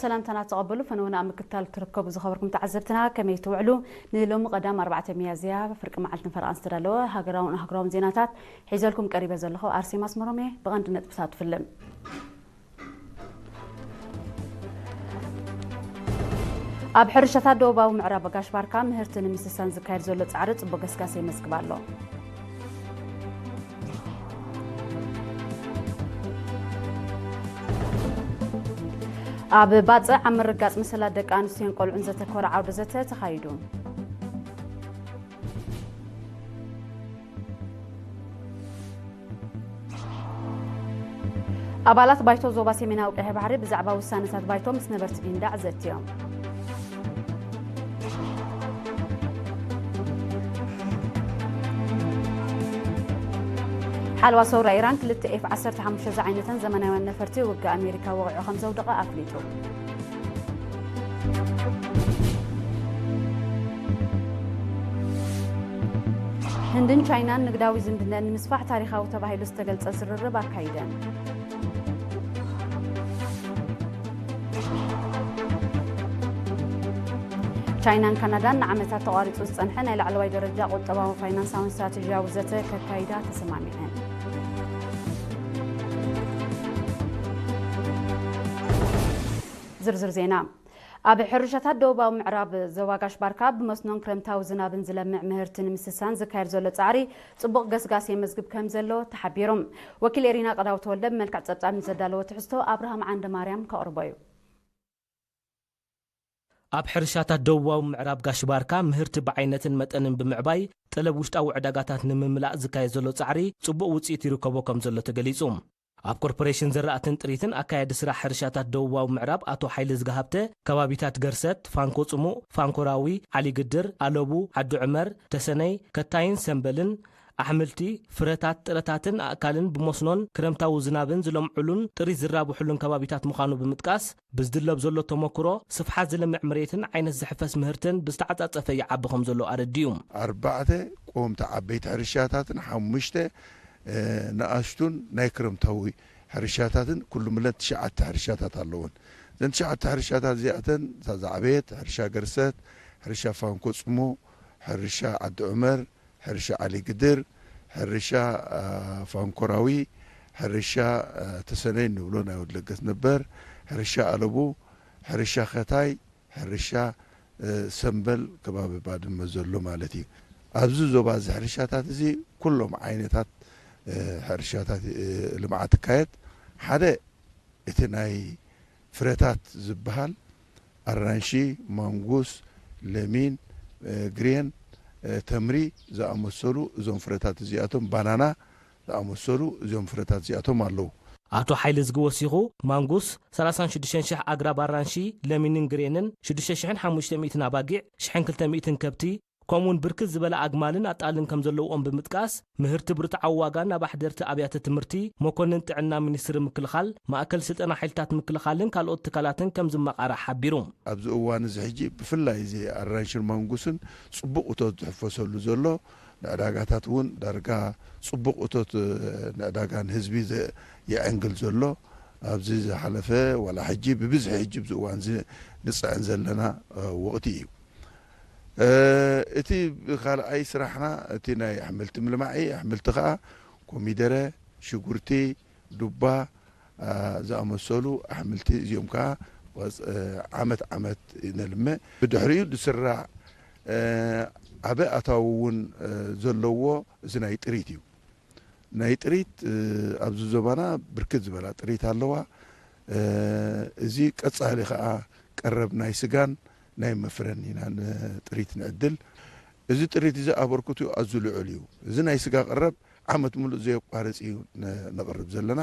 ሰላምታና ተቐበሉ። ፈነወና ኣብ ምክትታል ትርከቡ ዝኸበርኩም ተዓዘብትና ከመይ ትውዕሉ? ንሎሚ ቀዳም ኣርባዕተ ሚያዝያ ፍርቂ መዓልትን ፈረቓን ዝተዳለወ ሃገራውን ኣህጉራውን ዜናታት ሒዘልኩም ቀሪበ ዘለኹ ኣርሴማ ኣስመሮም እየ። ብቐንዲ ነጥብታት ትፍልም። ኣብ ሕርሻታት ደቡባዊ ምዕራብ ጋሽ ባርካ ምህርቲ ንምስሳን ዝካየድ ዘሎ ጻዕሪ ጽቡቕ ገስጋስ የመዝግብ ኣሎ። ኣብ ባጽዕ ኣብ ምርጋጽ መሰላት ደቂ ኣንስትዮን ቆልዑን ዘተኮረ ዓውደ ዘተ ተኻይዱ። ኣባላት ባይቶ ዞባ ሰሜናዊ ቀይሕ ባሕሪ ብዛዕባ ውሳነታት ባይቶ ምስ ነበርቲ ጊንዳዕ ዘትዮም። ሓለዋ ሰውራ ኢራን ክልተ ኤፍ ዓሰርተ ሓሙሽተ ዝዓይነተን ዘመናውያን ነፈርቲ ውግእ ኣሜሪካ ወቒዑ ከም ዘውደቐ ኣፍሊጡ። ህንድን ቻይናን ንግዳዊ ዝምድነን ንምስፋሕ ታሪኻዊ ተባሂሉ ዝተገልጸ ዝርርብ ኣካይደን። ቻይናን ካናዳን ንዓመታት ተቋሪጹ ዝጸንሐ ናይ ላዕለዋይ ደረጃ ቁጠባዊ ፋይናንሳውን ስትራተጂያዊ ዘተ ከካይዳ ተሰማሚዐን። ዝርዝር ዜና። ኣብ ሕርሻታት ደቡባዊ ምዕራብ ዞባ ጋሽ ባርካ ብመስኖን ክረምታዊ ዝናብን ዝለምዕ ምህርቲ ንምስሳን ዝካየድ ዘሎ ጻዕሪ ጽቡቕ ገስጋስ የመዝግብ ከም ዘሎ ተሓቢሩ። ወኪል ኤሪና ቀዳው ተወልደ ብመልክዕ ጸብጻብ ንዘዳለዎ ትሕዝቶ ኣብርሃም ዓንደ ማርያም ከቕርቦ እዩ። ኣብ ሕርሻታት ደቡባዊ ምዕራብ ጋሽ ባርካ ምህርቲ ብዓይነትን መጠንን ብምዕባይ ጠለብ ውሽጣዊ ዕዳጋታት ንምምላእ ዝካየድ ዘሎ ጻዕሪ ጽቡቕ ውጽኢት ይርከቦ ከም ዘሎ ተገሊጹ። ኣብ ኮርፖሬሽን ዘራእትን ጥሪትን ኣካያዲ ስራሕ ሕርሻታት ደቡባዊ ምዕራብ ኣቶ ሓይለ ዝገሃብተ ከባቢታት ገርሰት፣ ፋንኮ ጽሙእ፣ ፋንኮራዊ፣ ዓሊ ግድር፣ ኣለቡ፣ ዓዲ ዑመር፣ ተሰነይ፣ ከታይን ሰምበልን ኣሕምልቲ፣ ፍረታት፣ ጥረታትን ኣእካልን ብመስኖን ክረምታዊ ዝናብን ዝለምዑሉን ጥሪት ዝራብሑሉን ከባቢታት ምዃኑ ብምጥቃስ፣ ብዝድለብ ዘሎ ተመክሮ፣ ስፍሓት ዝለምዕ መሬትን ዓይነት ዝሕፈስ ምህርትን ብዝተዓጻጸፈ ይዓቢ ከም ዘሎ ኣረዲኡ። ኣርባዕተ ቀወምቲ ዓበይቲ ሕርሻታትን ሓሙሽተ፣ እ፣ ንኣሽቱን ናይ ክረምታዊ ሕርሻታትን ኩሉ ምለን ትሽዓተ ሕርሻታት ኣለውን። እዘን ትሽዓተ ሕርሻታት እዚኣተን እታ ዝዓበየት ሕርሻ ገርሰት፣ ሕርሻ ፋንኮ ጽሞ፣ ሕርሻ ዓዲ ዑመር፣ ሕርሻ ዓሊ ግድር፣ ሕርሻ፣ አ፣ ፋንኮራዊ፣ ሕርሻ፣ አ፣ ተሰነይ እንብሎ ናይ ወዲ ለገስ ነበር፣ ሕርሻ ኣለቡ፣ ሕርሻ ኸታይ፣ ሕርሻ፣ እ፣ ሰምበል ከባቢ ባድመ ዘሎ ማለት እዩ። ኣብዚ ዞባ እዚ ሕርሻታት እዚ ኩሎም ዓይነታት፣ እ፣ ሕርሻታት፣ እ፣ ልምዓት ይካየድ። ሓደ እቲ ናይ ፍረታት ዝበሃል ኣራንሺ፣ ማንጉስ፣ ለሚን፣ እ፣ ግሬን፣ እ፣ ተምሪ ዝኣመሰሉ እዞም ፍረታት እዚኣቶም፣ ባናና ዝኣመሰሉ እዞም ፍረታት እዚኣቶም ኣለዉ። ኣቶ ሓይለ ዝግ ወሲኹ፣ ማንጉስ ሰላሳን ሽዱሽተን ሽሕ ኣግራብ ኣራንሺ፣ ለሚንን ግሬንን፣ ሽዱሽተ ሽሕን ሓሙሽተ ሚእትን ኣባጊዕ፣ ሽሕን ክልተ ሚእትን ከብቲ፣ ከምኡውን ብርክት ዝበለ ኣግማልን ኣጣልን ከም ዘለውኦም ብምጥቃስ፣ ምህርቲ ብርትዓዊ ዋጋ ናብ ኣሕደርቲ ኣብያተ ትምህርቲ፣ መኮንን ጥዕና ሚኒስትሪ ምክልኻል፣ ማእከል ስልጠና ሓይልታት ምክልኻልን ካልኦት ትካላትን ከም ዝመቓረ ሓቢሩ። ኣብዚ እዋን እዚ ሕጂ ብፍላይ እዚ ኣራንሽን ማንጉስን ጽቡቕ እቶት ዝሕፈሰሉ ዘሎ፣ ንዕዳጋታት እውን ዳርጋ ጽቡቕ እቶት፣ እ፣ ንዕዳጋ ንህዝቢ ዘ-፣ የዐንግል ዘሎ፣ ኣብዚ ዝሓለፈ ዋላ ሕጂ ብብዝሒ ሕጂ ኣብዚ እዋን እዚ ንጽዕን ዘለና፣ እ፣ ወቕቲ እዩ። እ፣ እቲ ካልኣይ ስራሕና እቲ ናይ ኣሕምልቲ ምልማዕ እዩ። ኣሕምልቲ ከኣ ኮሚደረ፣ ሽጉርቲ፣ ዱባ፣ እ፣ ዝኣመሰሉ ኣሕምልቲ እዚኦም ከኣ ወጽ-፣ እ፣ ዓመት ዓመት ነልምዕ። ብድሕሪኡ ዝስራዕ፣ እ፣ ዓቢ ኣታዊ እውን፣ እ፣ ዘለዎ እዚ ናይ ጥሪት እዩ። ናይ ጥሪት፣ እ፣ ኣብዚ ዞባና ብርክት ዝበላ ጥሪት ኣለዋ። እ፣ እዚ ቀጻሊ ከኣ ቀረብ ናይ ስጋን ናይ መፍረን ኢና ንጥሪት ንዕድል። እዚ ጥሪት እዚ ኣበርክትኡ ኣዝዩ ልዑል እዩ። እዚ ናይ ስጋ ቀረብ ዓመት ሙሉእ ዘየቋርጽ እዩ ነ-፣ ነቕርብ ዘለና።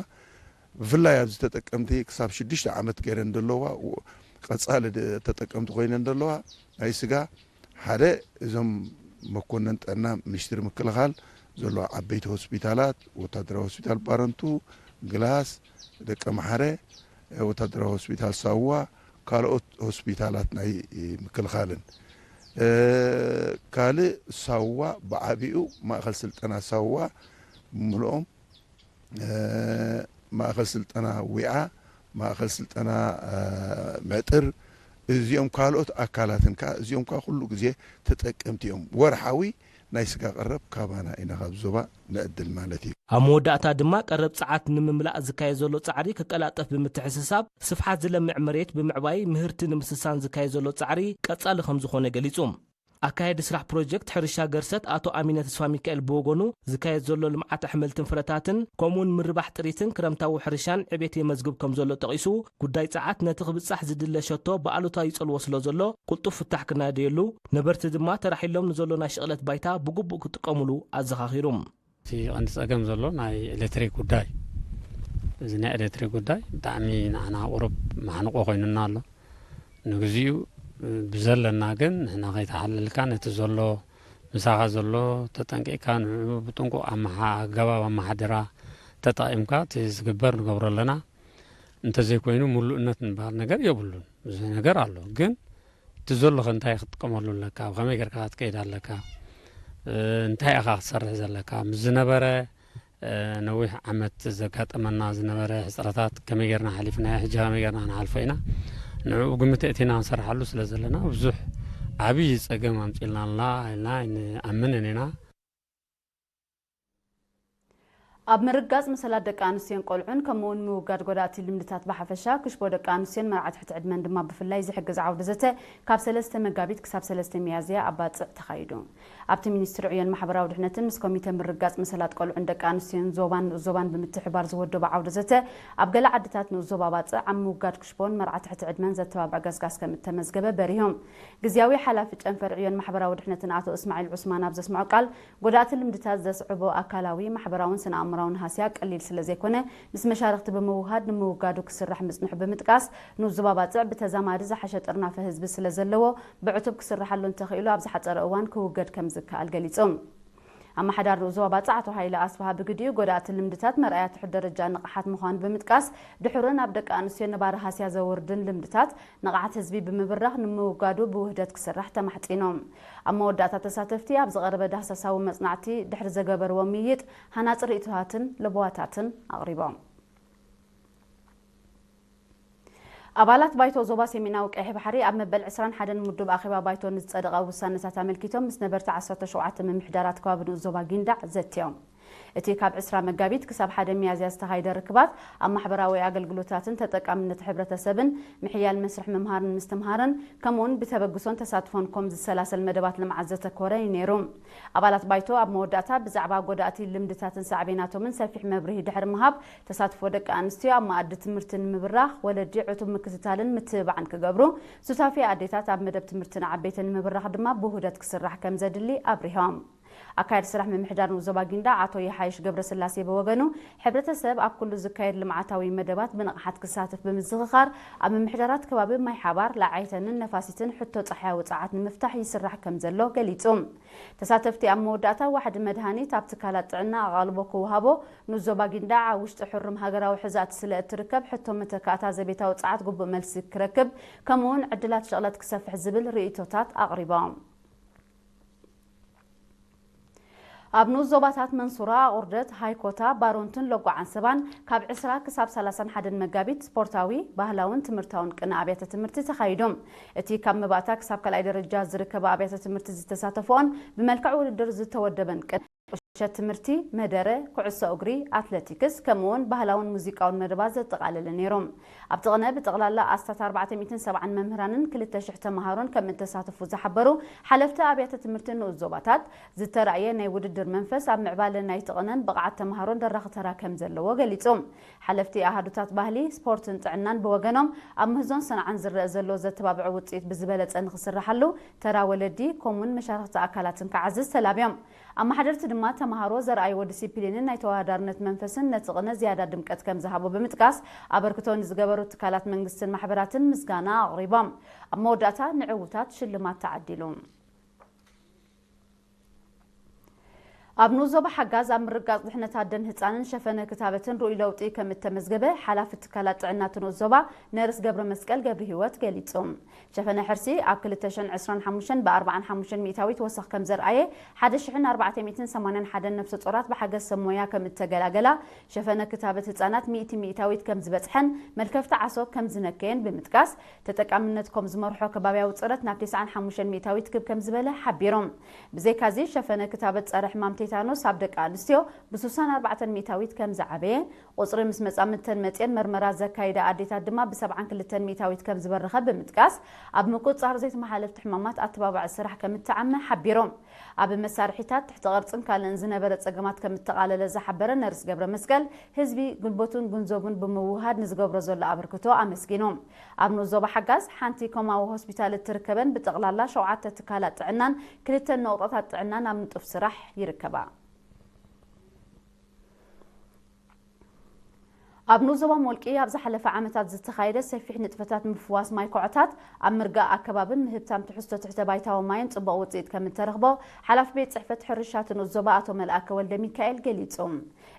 ብፍላይ ኣብዚ ተጠቀምቲ ክሳብ ሽዱሽተ ዓመት ገይረን ዘለዋ፣ ው-፣ ቀጻሊ ድ-፣ ተጠቀምቲ ኮይነን ዘለዋ ናይ ስጋ ሓደ እዞም መኮነን ጥዕና ሚኒስትሪ ምክልኻል ዘለዋ ዓበይቲ ሆስፒታላት፣ ወታደራዊ ሆስፒታል ባረንቱ፣ ግላስ፣ ደቀ መሓረ፣ ወታደራዊ ሆስፒታል ሳዋ፣ ካልኦት ሆስፒታላት ናይ ምክልኻልን፣ እ፣ ካልእ ሳዋ ብዓቢኡ ማእኸል ስልጠና ሳዋ ብምልኦም፣ እ፣ ማእኸል ስልጠና ዊዓ፣ ማእኸል ስልጠና ምዕጥር፣ እዚኦም ካልኦት ኣካላትን ከዓ እዚኦም ከዓ ኩሉ ግዜ ተጠቀምቲ እዮም። ወርሓዊ ናይ ስጋ ቀረብ ካባና ኢና ካብ ዞባ ንዕድል ማለት እዩ። ኣብ መወዳእታ ድማ ቀረብ ጸዓት ንምምላእ ዝካየድ ዘሎ ጻዕሪ ክቀላጠፍ ብምትሕስሳብ፣ ስፍሓት ዝለምዕ መሬት ብምዕባይ ምህርቲ ንምስሳን ዝካየድ ዘሎ ጻዕሪ ቀጻሊ ከም ዝኾነ ገሊጹ። ኣካየዲ ስራሕ ፕሮጀክት ሕርሻ ገርሰት ኣቶ ኣሚነ ተስፋ ሚካኤል ብወገኑ፣ ዝካየድ ዘሎ ልምዓት ኣሕምልትን ፍረታትን ከምኡውን ምርባሕ ጥሪትን ክረምታዊ ሕርሻን ዕቤት የመዝግብ ከም ዘሎ ጠቒሱ፣ ጉዳይ ጸዓት ነቲ ክብጻሕ ዝድለ ሸቶ ብኣሉታ ይጸልዎ ስለ ዘሎ፣ ቅልጡፍ ፍታሕ ክናደየሉ፣ ነበርቲ ድማ ተራሒሎም ንዘሎ ናይ ሽቕለት ባይታ ብግቡእ ክጥቀሙሉ ኣዘኻኺሩ። እቲ ቀንዲ ጸገም ዘሎ ናይ ኤሌክትሪክ ጉዳይ፣ እዚ ናይ ኤሌክትሪክ ጉዳይ ብጣዕሚ ንዓና ቁሩብ ማሕንቆ ኮይኑና ኣሎ። ንግዚኡ ብዘለና ግን ንሕና ከይተሓለልካ ነቲ ዘሎ ምሳኻ ዘሎ ተጠንቂቕካ ንዕኡ ብጥንቁቕ ኣመሓ-፣ ኣገባብ ኣመሓድራ ተጠቒምካ እቲ ዝግበር ንገብሮ ኣለና። እንተዘይኮይኑ ምሉእነት ንበሃል ነገር የብሉን። ብዙሕ ነገር ኣሎ። ግን እቲ ዘሎኸ እንታይ ክትጥቀመሉ ኣለካ? ኣብ ከመይ ጌርካ ክትከይድ ኣለካ? እ፣ እንታይ ኢኻ ክትሰርሕ ዘለካ? ምስ ዝነበረ፣ እ፣ ነዊሕ ዓመት ዘጋጠመና ዝነበረ ሕጽረታት ከመይ ጌርና ሓሊፍናዮ፣ ሕጂ ከመይ ጌርና ክንሓልፎ ኢና? ንዕኡ ግምት ኣእቲና ክንሰርሓሉ ስለ ዘለና ብዙሕ ዓብዪ ጸገም ኣምጺእልና ኣላ ኢልና ኣይንኣምንን ኢና። ኣብ ምርጋጽ መሰላት ደቂ ኣንስትዮን ቆልዑን ከምኡውን ምውጋድ ጎዳእቲ ልምድታት ብሓፈሻ ክሽቦ ደቂ ኣንስትዮን መርዓ ትሕቲ ዕድመን ድማ ብፍላይ ዝሕግዝ ዓውደ ዘተ ካብ ሰለስተ መጋቢት ክሳብ ሰለስተ ሚያዝያ ኣብ ባጽዕ ተኻይዱ። ኣብቲ ሚኒስትሪ ዕዮን ማሕበራዊ ድሕነትን ምስ ኮሚተ ምርጋጽ መሰላት ቆልዑን ደቂ ኣንስትዮን ዞባን ንኡስ ዞባን ብምትሕባር ዝወደቡ ዓውደ ዘተ ኣብ ገለ ዓድታት ንኡስ ዞባ ባጽዕ ኣብ ምውጋድ ክሽቦን መርዓ ትሕቲ ዕድመን ዘተባብዕ ገስጋስ ከም እተመዝገበ በሪሆም። ግዝያዊ ሓላፊ ጨንፈር ዕዮን ማሕበራዊ ድሕነትን ኣቶ እስማዒል ዑስማን ኣብ ዘስምዖ ቃል፣ ጎዳእቲ ልምድታት ዘስዕቦ ኣካላዊ፣ ማሕበራውን ስነ-ኣእምራውን ሃስያ ቀሊል ስለ ዘይኮነ፣ ምስ መሻርኽቲ ብምውሃድ ንምውጋዱ ክስራሕ ምጽንሑ ብምጥቃስ፣ ንኡስ ዞባ ባጽዕ ብተዛማዲ ዝሓሸ ጥርናፈ ህዝቢ ስለ ዘለዎ፣ ብዕቱብ ክስርሓሉ እንተኽኢሉ ኣብ ዝሓጸረ እዋን ክውገድ ከም ዝከኣል ገሊጹ። ኣመሓዳሪ ንኡስ ዞባ ባጽዕ ኣቶ ሃይለ ኣስፍሃ ብግዲኡ፣ ጎዳእቲ ልምድታት መርኣያ ትሑት ደረጃ ንቕሓት ምዃኑ ብምጥቃስ፣ ድሑርን ኣብ ደቂ ኣንስትዮ ነባሪ ሃስያ ዘውርድን ልምድታት ንቕሓት ህዝቢ ብምብራኽ ንምውጋዱ ብውህደት ክስራሕ ተማሕጺኖም። ኣብ መወዳእታ ተሳተፍቲ ኣብ ዝቐረበ ዳህሳሳዊ መጽናዕቲ ድሕሪ ዘገበርዎ ምይይጥ ሃናጺ ርእይቶታትን ለበዋታትን ኣቕሪቦም። ኣባላት ባይቶ ዞባ ሰሜናዊ ቀይሕ ባሕሪ ኣብ መበል ዕስራን ሓደን ምዱብ ኣኼባ ባይቶ ንዝጸደቐ ውሳነታት ኣመልኪቶም ምስ ነበርቲ ዓሰርተ ሸውዓተ ምምሕዳራት ከባቢ ንኡስ ዞባ ጊንዳዕ ዘትዮም። እቲ ካብ ዕስራ መጋቢት ክሳብ ሓደ ሚያዝያ ዝተኻየደ ርክባት፣ ኣብ ማሕበራዊ ኣገልግሎታትን ተጠቃምነት ሕብረተሰብን፣ ምሕያል መስርሕ ምምሃርን ምስትምሃርን፣ ከምኡውን ብተበግሶን ተሳትፎን ኮም ዝሰላሰል መደባት ልምዓት ዘተኮረ እዩ ነይሩ። ኣባላት ባይቶ ኣብ መወዳእታ ብዛዕባ ጎዳእቲ ልምድታትን ሳዕቤናቶምን ሰፊሕ መብርሂ ድሕሪ ምሃብ፣ ተሳትፎ ደቂ ኣንስትዮ ኣብ መኣዲ ትምህርቲ ንምብራኽ፣ ወለዲ ዕቱብ ምክትታልን ምትብባዕን ክገብሩ፣ ሱታፌ ኣዴታት ኣብ መደብ ትምህርቲ ንዓበይቲ ንምብራኽ ድማ ብውህደት ክስራሕ ከም ዘድሊ ኣብሪሆም። ኣካያዲ ስራሕ ምምሕዳር ንኡስ ዞባ ጊንዳዕ ኣቶ ይሓይሽ ገብረስላሴ ብወገኑ፣ ሕብረተሰብ ኣብ ኩሉ ዝካየድ ልምዓታዊ መደባት ብንቕሓት ክሳተፍ ብምዝኽኻር፣ ኣብ ምምሕዳራት ከባቢ ማይ ሓባር፣ ላዓይተንን ነፋሲትን ሕቶ ጸሓያዊ ጸዓት ንምፍታሕ ይስራሕ ከም ዘሎ ገሊጹ። ተሳተፍቲ ኣብ መወዳእታ ዋሕዲ መድሃኒት ኣብ ትካላት ጥዕና ኣቓልቦ ክወሃቦ፣ ንኡስ ዞባ ጊንዳዕ ኣብ ውሽጢ ሕሩም ሃገራዊ ሕዛእቲ ስለ እትርከብ ሕቶ መተካእታ ዘቤታዊ ጸዓት ግቡእ መልሲ ክረክብ፣ ከምኡውን ዕድላት ሸቕለት ክሰፍሕ ዝብል ርእይቶታት ኣቕሪቦም። ኣብ ንኡስ ዞባታት መንሱራ፣ ኣቑርደት፣ ሃይኮታ፣ ባሮንቱን ሎጓ ዓንሰባን ካብ ዕስራ ክሳብ ሰላሳን ሓደን መጋቢት ስፖርታዊ፣ ባህላውን ትምህርታውን ቅነ ኣብያተ ትምህርቲ ተኻይዶም። እቲ ካብ መባእታ ክሳብ ካልኣይ ደረጃ ዝርከባ ኣብያተ ትምህርቲ ዝተሳተፈኦን ብመልክዕ ውድድር ዝተወደበን ቅነ ቁሸት ትምህርቲ፣ መደረ፣ ኩዕሶ እግሪ፣ ኣትለቲክስ፣ ከምኡውን ባህላውን ሙዚቃውን መደባት ዘጠቓለለ ነይሮም። ኣብቲ ቅነ ብጠቕላላ ኣስታት ኣርባዕተ ሚእትን ሰብዓን መምህራንን ክልተ ሽሕ ተመሃሮን ከም እተሳተፉ ዝሓበሩ ሓለፍቲ ኣብያተ ትምህርቲ ንኡስ ዞባታት፣ ዝተራእየ ናይ ውድድር መንፈስ ኣብ ምዕባለ ናይቲ ቅነን ብቕዓት ተመሃሮን ደራኺ ተራ ከም ዘለዎ ገሊጾም። ሓለፍቲ ኣሃዱታት ባህሊ፣ ስፖርትን ጥዕናን ብወገኖም፣ ኣብ ምህዞን ሰንዓን ዝረአ ዘሎ ዘተባብዕ ውጽኢት ብዝበለጸ ንኽስርሓሉ ተራ ወለዲ፣ ኮሙን መሻርኽቲ ኣካላትን ክዓዝዝ ተላብዮም። ኣመሓደርቲ ድማ ተመሃሮ ዘርኣይዎ ዲሲፕሊንን ናይ ተወዳዳርነት መንፈስን ነቲ ቅነ ዝያዳ ድምቀት ከም ዝሃቦ ብምጥቃስ፣ ኣበርክቶ ንዝገበሩ ትካላት መንግስትን ማሕበራትን ምስጋና ኣቕሪቦም። ኣብ መወዳእታ ንዕዉታት ሽልማት ተዓዲሉ። ኣብ ንኡስ ዞባ ሓጋዝ ኣብ ምርግጋጽ ድሕነት ኣደን ህጻንን ሸፈነ ክታበትን ርኡይ ለውጢ ከም እተመዝገበ ሓላፊ ትካላት ጥዕና እቲ ንኡስ ዞባ ነርስ ገብረ መስቀል ገብረ ህይወት ገሊጹ። ሸፈነ ሕርሲ ኣብ ክልተ ሽሕን ዕስራን ሓሙሽተን ብ ኣርባዓን ሓሙሽተን ሚእታዊት ወሰኽ ከም ዘርኣየ፣ ሓደ ሽሕን ኣርባዕተ ሚእትን ሰማንያን ሓደን ነፍሰ ጾራት ብሓገዝ ሰብ ሞያ ከም እተገላገላ፣ ሸፈነ ክታበት ህጻናት ሚእቲ ሚእታዊት ከም ዝበጽሐን መልከፍቲ ዓሶ ከም ዝነከየን ብምጥቃስ፣ ተጠቃምነት ከም ዝመርሖ ከባብያዊ ጽረት ናብ ተስዓን ሓሙሽተን ሚእታዊት ክብ ከም ዝበለ ሓቢሮም። ብዘይካዚ ሸፈነ ክታበት ጸረ ሕማም ቴታኖስ ኣብ ደቂ ኣንስትዮ ብስሳን ኣርባዕተን ሚእታዊት ከም ዝዓበየ፣ ቁጽሪ ምስ መጻምድተን መጽየን መርመራ ዘካይዳ ኣዴታት ድማ ብሰብዓን ክልተን ሚእታዊት ከም ዝበረኸ ብምጥቃስ፣ ኣብ ምቁጽጻር ዘይተመሓለፍቲ ሕማማት ኣተባባዒ ስራሕ ከም እተዓመ ሓቢሮም። ኣብ መሳርሒታት ትሕቲ ቅርጽን ካልእን ዝነበረ ጸገማት ከም እተቓለለ ዝሓበረ ነርስ ገብረ መስቀል፣ ህዝቢ ጉልበቱን ጉንዘቡን ብምውህሃድ ንዝገብሮ ዘሎ ኣበርክቶ ኣመስጊኖም። ኣብ ንኡስ ዞባ ሓጋዝ ሓንቲ ኮማዊ ሆስፒታል እትርከበን ብጠቕላላ ሸውዓተ ትካላት ጥዕናን ክልተ ነቑጣታት ጥዕናን ኣብ ንጡፍ ስራሕ ይርከባ። ኣብ ንኡስ ዞባ ሞልቂ ኣብ ዝሓለፈ ዓመታት ዝተኻየደ ሰፊሕ ንጥፈታት ምፍዋስ ማይ ኮዖታት ኣብ ምርጋእ ኣከባብን ምህብታም ትሕዝቶ ትሕተ ባይታዊ ማይን ጽቡቕ ውጽኢት ከም እተረኽቦ ሓላፊ ቤት ጽሕፈት ሕርሻ እቲ ንኡስ ዞባ ኣቶ መልኣከ ወልደ ሚካኤል ገሊጹ።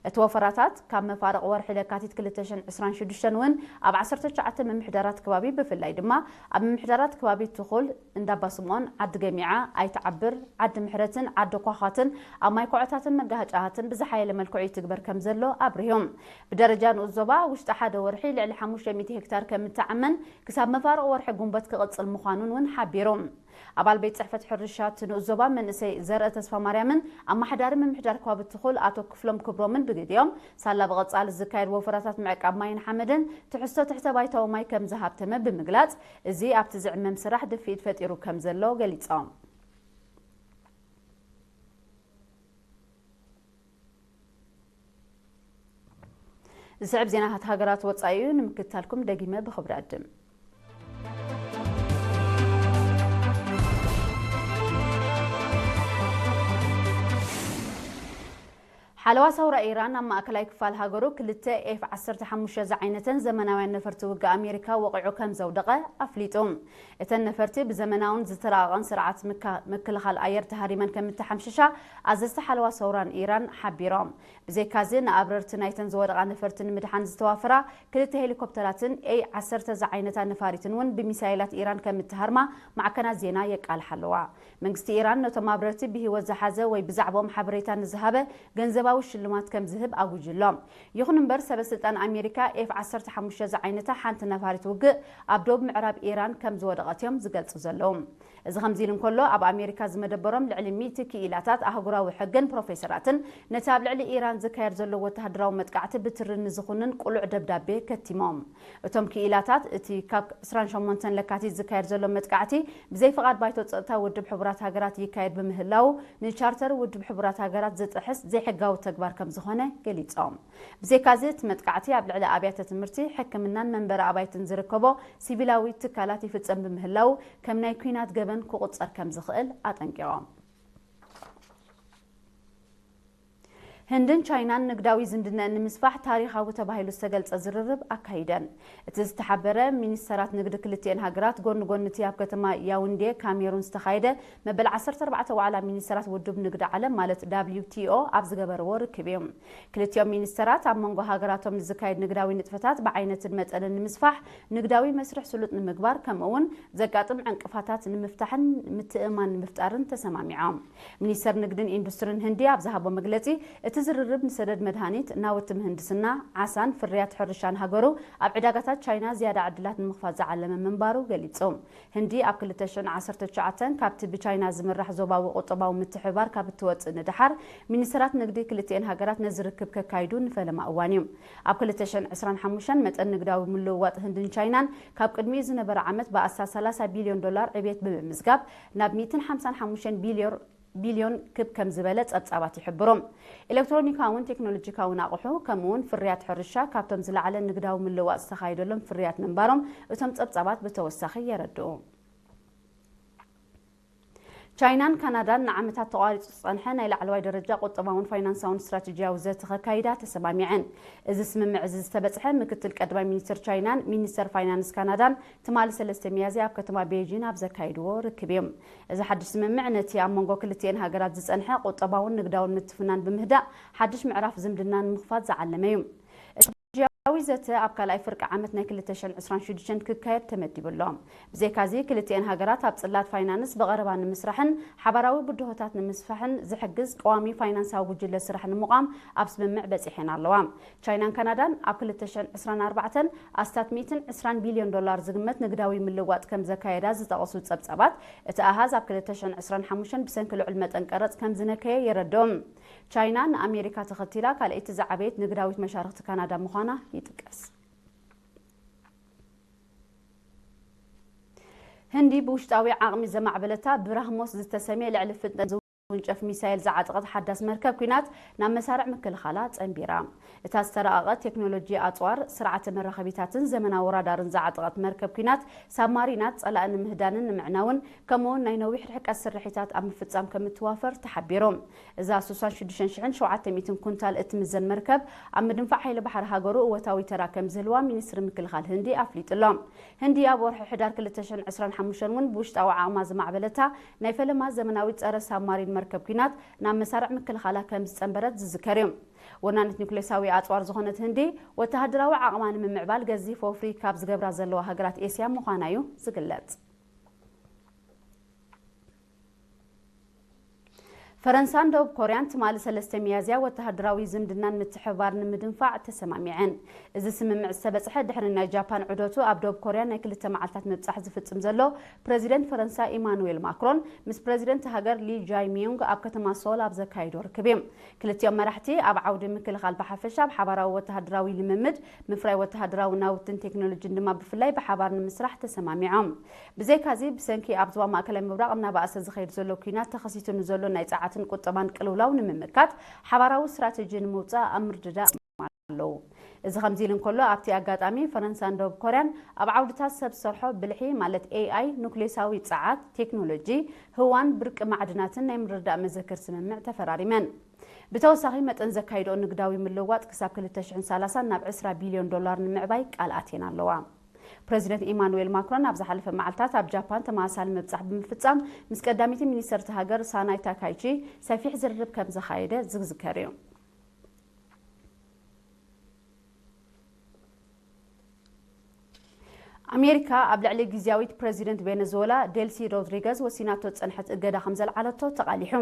እቲ ወፈራታት ካብ መፋርቕ ወርሒ ለካቲት ክልተ ሽሕን ዕስራን ሽዱሽተን እውን ኣብ ዓሰርተ ትሽዓተ ምምሕዳራት ከባቢ ብፍላይ ድማ ኣብ ምምሕዳራት ከባቢ ትኹል፣ እንዳባ ስምኦን፣ ዓዲ ገሚዓ፣ ኣይትዓብር፣ ዓዲ ምሕረትን ዓዲ ኳዃትን ኣብ ማይ ኮዖታትን መጋሃጫሃትን ብዝሓየለ መልክዑ ይትግበር ከም ዘሎ ኣብሪሆም። ብደረጃ ንኡስ ዞባ ውሽጢ ሓደ ወርሒ ልዕሊ ሓሙሽተ ሚእቲ ሄክታር ከም እተዓመን ክሳብ መፋርቕ ወርሒ ጉንበት ክቕጽል ምዃኑን እውን ሓቢሮም። ኣባል ቤት ጽሕፈት ሕርሻ እቲ ንኡስ ዞባ መንእሰይ ዘርአ ተስፋ ማርያምን ኣመሓዳሪ ምምሕዳር ከባቢ ትኹል ኣቶ ክፍሎም ክብሮምን ብግዲኦም፣ ሳላ ብቐጻሊ ዝካየድ ወፈራታት ምዕቃብ ማይን ሓመድን ትሕዝቶ ትሕተ ባይታዊ ማይ ከም ዝሃብተመ ብምግላጽ፣ እዚ ኣብቲ ዝዕመም ስራሕ ድፍኢት ፈጢሩ ከም ዘሎ ገሊጾም። ዝስዕብ ዜናታት ሃገራት ወጻኢ እዩ፣ ንምክትታልኩም ደጊመ ብኽብሪ ዕድም። ሓለዋ ሰውራ ኢራን ኣብ ማእከላይ ክፋል ሃገሩ ክልተ ኤፍ ዓሰርተ ሓሙሽተ ዝዓይነተን ዘመናውያን ነፈርቲ ውግእ ኣሜሪካ ወቒዑ ከም ዘውደቐ ኣፍሊጡ። እተን ነፈርቲ ብዘመናውን ዝተራቐቐን ስርዓት ምካ-፣ ምክልኻል ኣየር ተሃሪመን ከም እተሓምሸሻ ኣዘዝቲ ሓለዋ ሰውራን ኢራን ሓቢሮም። ብዘይካዚ ንኣብረርቲ ናይተን ዝወደቓ ነፈርቲ ንምድሓን ዝተዋፈራ ክልተ ሄሊኮፕተራትን ኤይ ዓሰርተ ዝዓይነታ ነፋሪትን እውን ብሚሳይላት ኢራን ከም እተሃርማ ማዕከናት ዜና የቃልሓ ኣለዋ። መንግስቲ ኢራን ነቶም ኣብረርቲ ብህይወት ዝሓዘ ወይ ብዛዕባኦም ሓበሬታ ንዝሃበ ገንዘባዊ ሽልማት ከም ዝህብ ኣዊጁ ኣሎ። ይኹን እምበር፣ ሰበ ስልጣን ኣሜሪካ ኤፍ ዓሰርተ ሓሙሽተ ዝዓይነታ ሓንቲ ነፋሪት ውግእ ኣብ ደቡብ ምዕራብ ኢራን ከም ዝወደቐት እዮም ዝገልጹ ዘለዉ። እዚ ከምዚ ኢሉ እንከሎ፣ ኣብ ኣሜሪካ ዝመደበሮም ልዕሊ ሚእቲ ክኢላታት ኣህጉራዊ ሕግን ፕሮፌሰራትን ነቲ ኣብ ልዕሊ ኢራን ዝካየድ ዘሎ ወተሃደራዊ መጥቃዕቲ ብትሪ ንዝኹንን ቅሉዕ ደብዳቤ ከቲሞም። እቶም ክኢላታት፣ እቲ ካብ ዕስራን ሸሞንተን ለካቲት ዝካየድ ዘሎ መጥቃዕቲ ብዘይ ፍቓድ ባይቶ ጸጥታ ውድብ ሕቡራት ሃገራት ይካየድ ብምህላዉ፣ ንቻርተር ውድብ ሕቡራት ሃገራት ዝጥሕስ ዘይሕጋዊ ተግባር ከም ዝኾነ ገሊጾም። ብዘይካዚ፣ እቲ መጥቃዕቲ ኣብ ልዕሊ ኣብያተ ትምህርቲ፣ ሕክምናን መንበሪ ኣባይትን ዝርከቦ ሲቪላዊ ትካላት ይፍጸም ብምህላዉ፣ ከም ናይ ኲናት ገበን ክቑጸር ከም ዝኽእል ኣጠንቂቖም። ህንድን ቻይናን ንግዳዊ ዝምድነአን ንምስፋሕ ታሪኻዊ ተባሂሉ ዝተገልጸ ዝርርብ ኣካይደን። እቲ ዝተሓበረ፣ ሚኒስተራት ንግዲ ክልቲኤን ሃገራት ጎኒ ጎኒ እቲ ኣብ ከተማ ያውንዴ ካሜሩን ዝተኻየደ መበል ዓሰርተ ኣርባዕተ ዋዕላ ሚኒስተራት ውድብ ንግዲ ዓለም ማለት ዳብሊው ቲ ኦ ኣብ ዝገበርዎ ርክብ እዩ። ክልቲኦም ሚኒስተራት ኣብ መንጎ ሃገራቶም ንዝካየድ ንግዳዊ ንጥፈታት ብዓይነትን መጠንን ንምስፋሕ፣ ንግዳዊ መስርሕ ስሉጥ ንምግባር፣ ከምኡ እውን ዘጋጥም ዕንቅፋታት ንምፍታሕን ምትእምማን ንምፍጣርን ተሰማሚዖም። ሚኒስተር ንግድን ኢንዱስትሪን ህንዲ ኣብ ዝሃቦ መግለጺ፣ እቲ ዝርርብ ንሰደድ መድሃኒት፣ ናውቲ ምህንድስና፣ ዓሳን ፍርያት ሕርሻን ሃገሩ ኣብ ዕዳጋታት ቻይና ዝያዳ ዕድላት ንምኽፋት ዝዓለመ ምንባሩ ገሊጹ። ህንዲ ኣብ ክልተ ሽሕን ዓሰርተ ትሽዓተን ካብቲ ብቻይና ዝምራሕ ዞባዊ ቁጠባዊ ምትሕብባር ካብ እትወጽእ ንደሓር፣ ሚኒስተራት ንግዲ ክልቲኤን ሃገራት ነዚ ርክብ ከካይዱ ንፈለማ እዋን እዩ። ኣብ ክልተ ሽሕን ዕስራን ሓሙሽተን መጠን ንግዳዊ ምልውዋጥ ህንድን ቻይናን ካብ ቅድሚኡ ዝነበረ ዓመት ብኣስታት ሰላሳ ቢልዮን ዶላር ዕብየት ብምምዝጋብ፣ ናብ ሚእትን ሓምሳን ሓሙሽተን ቢልዮን ቢልዮን ክብ ከም ዝበለ ጸብጻባት ይሕብሩ። ኤሌክትሮኒካውን ቴክኖሎጂካውን ኣቑሑ፣ ከምኡውን ፍርያት ሕርሻ ካብቶም ዝለዓለ ንግዳዊ ምልውዋጥ ዝተኻየደሎም ፍርያት ምንባሮም እቶም ጸብጻባት ብተወሳኺ የረድኡ። ቻይናን ካናዳን ንዓመታት ተቋሪጹ ዝጸንሐ ናይ ላዕለዋይ ደረጃ ቁጠባውን ፋይናንሳውን ስትራቴጂያዊ ዘተ ከካይዳ ተሰማሚዐን። እዚ ስምምዕ እዚ ዝተበጽሐ ምክትል ቀዳማይ ሚኒስትር ቻይናን ሚኒስተር ፋይናንስ ካናዳን ትማሊ ሰለስተ ሚያዝያ ኣብ ከተማ ቤይጂን ኣብ ዘካይድዎ ርክብ እዩ። እዚ ሓድሽ ስምምዕ ነቲ ኣብ መንጎ ክልቲኤን ሃገራት ዝጸንሐ ቁጠባውን ንግዳውን ምትፍናን ብምህዳእ ሓድሽ ምዕራፍ ዝምድና ንምኽፋት ዝዓለመ እዩ። ስትራቴጂያዊ ዘተ ኣብ ካልኣይ ፍርቂ ዓመት ናይ ክልተ ሽሕን ዕስራን ሽዱሽተን ክካየድ ተመዲቡ ኣሎ። ብዘይካዚ ክልቲኤን ሃገራት ኣብ ጽላት ፋይናንስ ብቐረባ ንምስራሕን ሓባራዊ ብድሆታት ንምስፋሕን ዝሕግዝ ቀዋሚ ፋይናንሳዊ ጉጅለ ስራሕ ንምቋም ኣብ ስምምዕ በጺሐን ኣለዋ። ቻይናን ካናዳን ኣብ ክልተ ሽሕን ዕስራን ኣርባዕተን ኣስታት ሚእትን ዕስራን ቢልዮን ዶላር ዝግመት ንግዳዊ ምልዋጥ ከም ዘካየዳ ዝጠቐሱ ጸብጻባት፣ እቲ ኣሃዝ ኣብ ክልተ ሽሕን ዕስራን ሓሙሽተን ብሰንኪ ልዑል መጠን ቀረጽ ከም ዝነከየ የረድኦም። ቻይና ንኣሜሪካ ተኸቲላ ካልኣይቲ ዝዓበየት ንግዳዊት መሻርኽቲ ካናዳ ምዃና ይጥቀስ። ህንዲ ብውሽጣዊ ዓቕሚ ዘማዕበለታ ብራህሞስ ዝተሰምየ ልዕሊ ፍጥነት ዝውንጨፍ ሚሳይል ዝዓጠቐት ሓዳስ መርከብ ኲናት ናብ መሳርዕ ምክልኻላ ጸንቢራ። እታ ዝተራቐቐ ቴክኖሎጂ ኣጽዋር፣ ስርዓተ መራኸቢታትን ዘመናዊ ራዳርን ዝዓጠቐት መርከብ ኲናት ሳብማሪናት ጸላኢ ንምህዳንን ንምዕናውን ከምኡውን ናይ ነዊሕ ርሕቀት ስርሒታት ኣብ ምፍጻም ከም እትዋፈር ተሓቢሩ። እዛ ስሳን ሽዱሽተን ሽሕን ሸውዓተ ሚእትን ኩንታል እትምዘን መርከብ ኣብ ምድንፋዕ ሓይሊ ባሕሪ ሃገሩ እወታዊ ተራ ከም ዝህልዋ ሚኒስትሪ ምክልኻል ህንዲ ኣፍሊጡ ኣሎ። ህንዲ ኣብ ወርሒ ሕዳር ክልተ ሽሕን ዕስራን ሓሙሽተን እውን ብውሽጣዊ ዓቕማ ዝማዕበለታ ናይ ፈለማ ዘመናዊት ጸረ ሳብማሪን መርከብ ኲናት ናብ መሳርዕ ምክልኻላ ከም ዝጸንበረት ዝዝከር እዩ። ወናኒት ኒኩሌሳዊ ኣጽዋር ዝኾነት ህንዲ፣ ወተሃደራዊ ዓቕማ ንምምዕባል ገዚፍ ወፍሪ ካብ ዝገብራ ዘለዋ ሃገራት ኤስያ ምዃና እዩ ዝግለጽ። ፈረንሳን ደቡብ ኮርያን ትማሊ ሰለስተ ሚያዝያ ወተሃደራዊ ዝምድናን ምትሕብባር ንምድንፋዕ ተሰማሚዐን። እዚ ስምምዕ ዝተበጽሐ ድሕሪ ናይ ጃፓን ዑደቱ ኣብ ደቡብ ኮርያ ናይ ክልተ መዓልታት ምብጻሕ ዝፍጽም ዘሎ ፕረዚደንት ፈረንሳ ኢማኑዌል ማክሮን ምስ ፕረዚደንት ሃገር ሊ ጃይ ሚዩንግ ኣብ ከተማ ሶል ኣብ ዘካይዶ ርክብ እዩ። ክልቲኦም መራሕቲ ኣብ ዓውዲ ምክልኻል ብሓፈሻ፣ ኣብ ሓባራዊ ወተሃደራዊ ልምምድ፣ ምፍራይ ወተሃደራዊ ናውትን ቴክኖሎጂን ድማ ብፍላይ ብሓባር ንምስራሕ ተሰማሚዖም። ብዘይካዚ፣ ብሰንኪ ኣብ ዞባ ማእከላይ ምብራቕ እናበኣሰ ዝኸይድ ዘሎ ኲናት ተኸሲቱ ንዘሎ ናይ ጸዓትን ቁጠባን ቅልውላው ንምምካት ሓባራዊ ስትራተጂ ንምውጻእ ኣብ ምርድዳእ ኣለዉ። እዚ ከምዚ ኢሉ እንከሎ፣ ኣብቲ ኣጋጣሚ ፈረንሳን ደቡብ ኮርያን ኣብ ዓውድታት ሰብ ዝሰርሖ ብልሒ ማለት ኤኣይ፣ ኑክሌሳዊ ጸዓት፣ ቴክኖሎጂ፣ ህዋን ብርቂ ማዕድናትን ናይ ምርድዳእ መዘክር ስምምዕ ተፈራሪመን። ብተወሳኺ፣ መጠን ዘካይድኦ ንግዳዊ ምልውዋጥ ክሳብ ክልተ ሽሕን ሰላሳን ናብ ዕስራ ቢልዮን ዶላር ንምዕባይ ቃል ኣትየን ኣለዋ። ፕረዚደንት ኢማኑዌል ማክሮን ኣብ ዝሓለፈ መዓልታት ኣብ ጃፓን ተመሳሳሊ ምብጻሕ ብምፍጻም ምስ ቀዳመይቲ ሚኒስተር እታ ሃገር ሳናይ ታካይቺ ሰፊሕ ዝርርብ ከም ዘኻየደ ዝዝከር እዩ። ኣሜሪካ ኣብ ልዕሊ ግዝያዊት ፕረዚደንት ቬነዙዌላ ዴልሲ ሮድሪገዝ ወሲናቶ ዝጸንሐት እገዳ ከም ዘልዓለቶ ተቓሊሑ።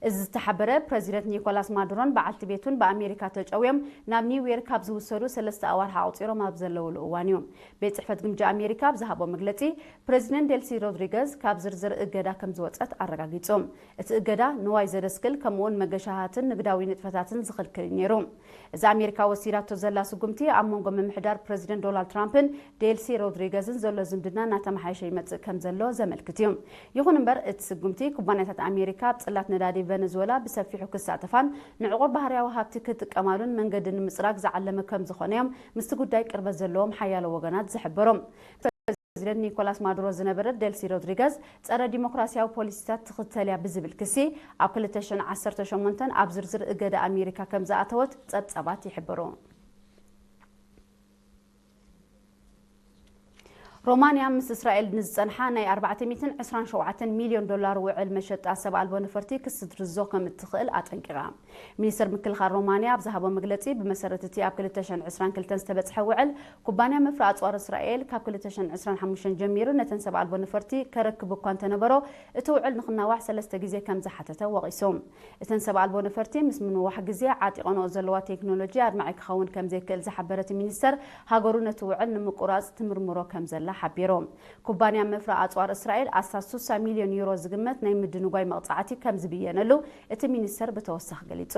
እዚ ዝተሓበረ ፕረዚደንት ኒኮላስ ማዱሮን በዓልቲ ቤቱን ብኣሜሪካ ተጨውዮም ናብ ኒውዮርክ ካብ ዝውሰዱ ሰለስተ ኣዋርሕ ኣቑጺሮም ኣብ ዘለውሉ እዋን እዩ። ቤት ጽሕፈት ግምጃ ኣሜሪካ ኣብ ዝሃቦ መግለጺ፣ ፕረዚደንት ዴልሲ ሮድሪገዝ ካብ ዝርዝር እገዳ ከም ዝወጸት ኣረጋጊጹ። እቲ እገዳ ንዋይ ዘደስክል ከምኡውን መገሻሃትን ንግዳዊ ንጥፈታትን ዝኽልክል እዩ ነይሩ። እዚ ኣሜሪካ ወሲዳቶ ዘላ ስጉምቲ ኣብ መንጎ ምምሕዳር ፕረዚደንት ዶናልድ ትራምፕን ዴልሲ ሮድሪገዝን ዘሎ ዝምድና እናተመሓየሸ ይመጽእ ከም ዘሎ ዘመልክት እዩ። ይኹን እምበር፣ እቲ ስጉምቲ ኩባንያታት ኣሜሪካ ኣብ ጽላት ነዳዲ ቨነዙዌላ ብሰፊሑ ክሳተፋን ንዕቑር ባህርያዊ ሃብቲ ክጥቀማሉን መንገዲ ንምጽራግ ዝዓለመ ከም ዝኾነ እዮም ምስቲ ጉዳይ ቅርበት ዘለዎም ሓያሎ ወገናት ዝሕብሩ። ፕረዚደንት ኒኮላስ ማዱሮ ዝነበረት ዴልሲ ሮድሪገዝ ጸረ ዲሞክራሲያዊ ፖሊሲታት ትኽተል እያ ብዝብል ክሲ ኣብ ክልተ ሽሕን ዓሰርተ ሸሞንተን ኣብ ዝርዝር እገዳ ኣሜሪካ ከም ዝኣተወት ጸብጻባት ይሕብሩ። ሮማንያ ምስ እስራኤል ንዝጸንሓ ናይ ኣርባዕተ ሚእትን ዕስራን ሸውዓተን ሚልዮን ዶላር ውዕል መሸጣ ሰብ ኣልቦ ነፈርቲ ክትስርዞ ከም እትኽእል ኣጠንቂቓ። ሚኒስተር ምክልኻል ሮማንያ ኣብ ዝሃቦ መግለጺ፣ ብመሰረት እቲ ኣብ ክልተ ሽሕን ዕስራን ክልተን ዝተበጽሐ ውዕል፣ ኩባንያ መፍረ ኣጽዋር እስራኤል ካብ ክልተ ሽሕን ዕስራን ሓሙሽተን ጀሚሩ ነተን ሰብ ኣልቦ ነፈርቲ ከረክብ እኳ እንተነበሮ፣ እቲ ውዕል ንኽናዋሕ ሰለስተ ግዜ ከም ዝሓተተ ወቒሱ። እተን ሰብ ኣልቦ ነፈርቲ ምስ ምንዋሕ ግዜ ዓጢቐንኦ ዘለዋ ቴክኖሎጂ ኣድማዒ ክኸውን ከም ዘይክእል ዝሓበረ እቲ ሚኒስተር፣ ሃገሩ ነቲ ውዕል ንምቁራጽ ትምርምሮ ከም ዘላ ሓቢሩ። ኩባንያ መፍረ ኣጽዋር እስራኤል ኣስታት ስሳ ሚልዮን ዩሮ ዝግመት ናይ ምድንጓይ መቕጻዕቲ ከም ዝብየነሉ እቲ ሚኒስተር ብተወሳኺ ገሊጹ።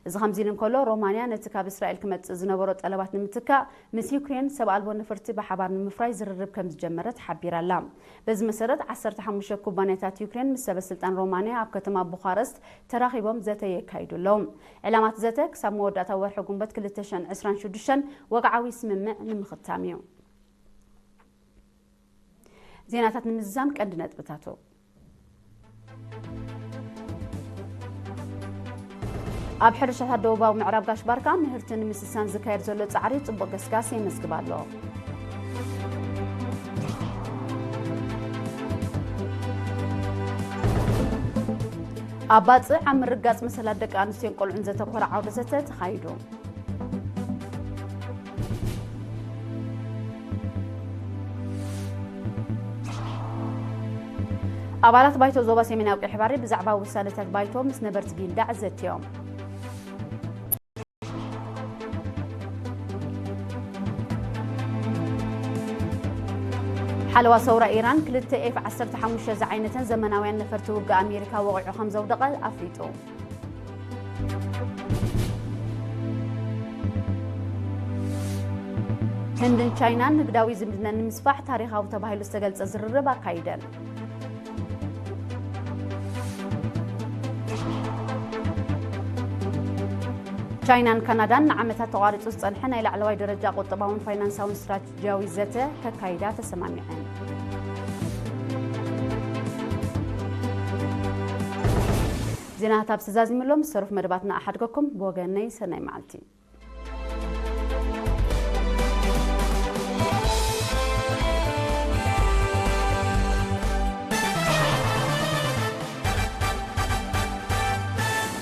እዚ ከምዚ ኢሉ እንከሎ፣ ሮማንያ ነቲ ካብ እስራኤል ክመጽእ ዝነበሮ ጠለባት ንምትካእ ምስ ዩክሬን ሰብ ኣልቦ ነፈርቲ ብሓባር ንምፍራይ ዝርርብ ከም ዝጀመረት ሓቢራ ኣላ። በዚ መሰረት፣ ዓሰርተ ሓሙሽተ ኩባንያታት ዩክሬን ምስ ሰበ ስልጣን ሮማንያ ኣብ ከተማ ቡኻረስት ተራኺቦም ዘተ የካይዱ ኣለዉ። ዕላማ እቲ ዘተ ክሳብ መወዳእታ ወርሒ ጉንበት ክልተ ሽሕን ዕስራን ሽዱሽተን ወግዓዊ ስምምዕ ንምኽታም እዩ። ዜናታት ንምዝዛም ቀንዲ ነጥብታቱ። ኣብ ሕርሻታት ደቡባዊ ምዕራብ ጋሽ ባርካ ምህርቲ ንምስሳን ዝካየድ ዘሎ ጻዕሪ ጽቡቕ ገስጋስ የመዝግብ ኣሎ። ኣብ ባጽዕ ኣብ ምርጋጽ መሰላት ደቂ ኣንስትዮን ቆልዑን ዘተኮረ ዓውደ ዘተ ተኻይዱ። ኣባላት ባይቶ ዞባ ሰሜናዊ ቀይሕ ባሕሪ ብዛዕባ ውሳነታት ባይቶ ምስ ነበርቲ ጊንዳዕ ዘትዮም። ሓለዋ ሰውራ ኢራን ክልተ ኤፍ ዓሰርተ ሓሙሽተ ዝዓይነተን ዘመናውያን ነፈርቲ ውግእ ኣሜሪካ ወቒዑ ከም ዘውደቐ ኣፍሊጡ። ህንድን ቻይናን ንግዳዊ ዝምድና ንምስፋሕ ታሪኻዊ ተባሂሉ ዝተገልጸ ዝርርብ ኣካይደን። ቻይናን ካናዳን ንዓመታት ተቋሪጹ ዝጸንሐ ናይ ላዕለዋይ ደረጃ ቁጠባውን ፋይናንሳውን ስትራቴጂያዊ ዘተ ከካይዳ ተሰማሚዐን። ዜናታት ኣብ ዝተዛዚምሎም ዝተረፉ መደባትና ኣሓድገኩም። ብወገነይ ሰናይ መዓልቲ።